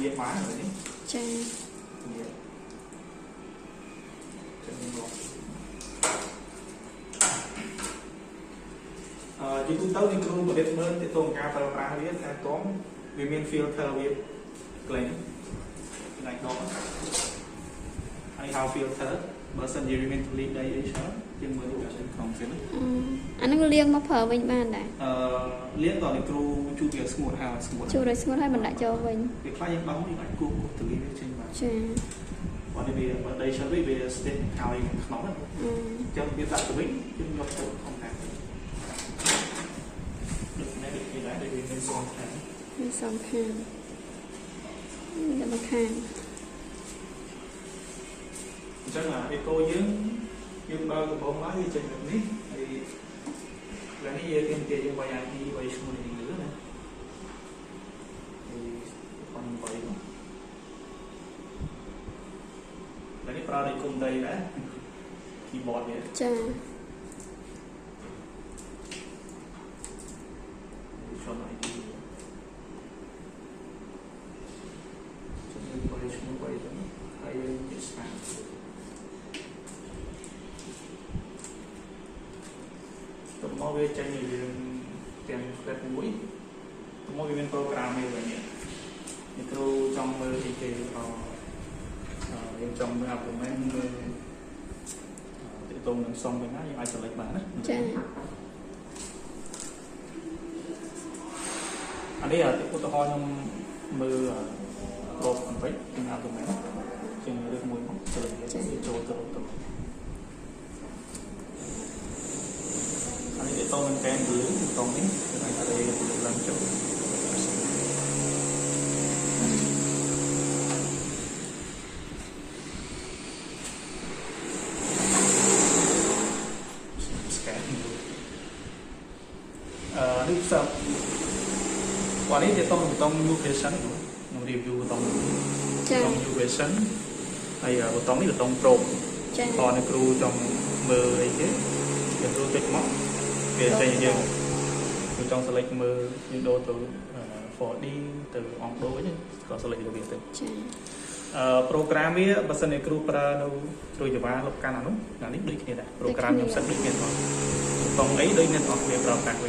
ងាកបានហើយនេះ ចា ងាកចឹងមកយូរទៅនេះគ្រូប្រឌិតមើលទាក់ទងការប្រើប្រាស់វាថាតងវាមាន filter វាកន្លែងនេះកន្លែងដកហើយហៅ filter បើសិនជាវាមានធូលីដីអីច្រើនយើងមើលវាចេញក្នុងទៀតណា អឺអាហ្នឹងលាងមកប្រើវិញបានដែរ អឺលាងតនេះគ្រូជូតវាស្ងួតហើយស្ងួត ជូរឲ្យស្ងួតហើយមិនដាក់ចូលវិញ វាខ្លះយើងដោះយើងអាចគោះគោះធូលីវាចេញបាន ចា បើនេះវាបើដីច្រើនវិញវា stick ហើយក្នុងហ្នឹង អឺ អញ្ចឹងវាដាក់ទៅវិញយើងយកទៅធម្មតាដូចនេះដូចនេះដែរដូចវាមានសងខាង មានសងខាងមានតែមួយខាង អញ្ចឹងអា eco យើងយើងបើកកំប៉ុងមកវាចេញបែបនេះហើយឡើយនេះយើងទាមទារយើងវាយ IP វាយឈ្មោះនេះលឿនណាហើយប៉ុនវាយមកឡើយនេះប្រើដូចគុំដីដែរ keyboard វា ចា ចូល ID ចំណុចវាយឈ្មោះវាយទៅហើយយើងនិយាយស្អាត ទៅមកវាចេញឲ្យយើងទាំង flat មួយទៅមកវាមាន program វាវិញនេះគ្រូចង់មើលអីគេអយើងចង់មើល argument មើលទាក់ទងនឹងសុំវិញណាយើងអាច select បានណា ចា អានេះឧទាហរណ៍ខ្ញុំមើលក្របបន្តិចនឹង argument ជាងរើសមួយមក select វាចូលទៅទៅអានេះទាក់ទងនឹងកែនពលឺតង់នេះយើងអាចរេពលឺឡើងចុះ scan អឺនេះផ្សារวันนี้จะต้องต้อง new version ខ្ញុំ review តង់ ចា តង់ new version ហើយប៊ូតុងនេះប៊ូតុង Pro ចា តនៅគ្រូចង់មើលអីគេយើងគ្រូចុចមកវាចេញយើងគ្រូចង់ select មើលយើងដូរទៅ 4D ទៅអង្គដូអីក៏ select លើវាទៅ ចា អឺ program វាបើសិនជាគ្រូប្រើនៅគ្រូយ៉ាវ៉ាលុបកាន់អានោះអានេះដូចគ្នាដែរ program ខ្ញុំសិតដូចគ្នាទាំងអស់ប៊ូតុងអីដូចគ្នាទាំងអស់វាប្រើប្រាស់វា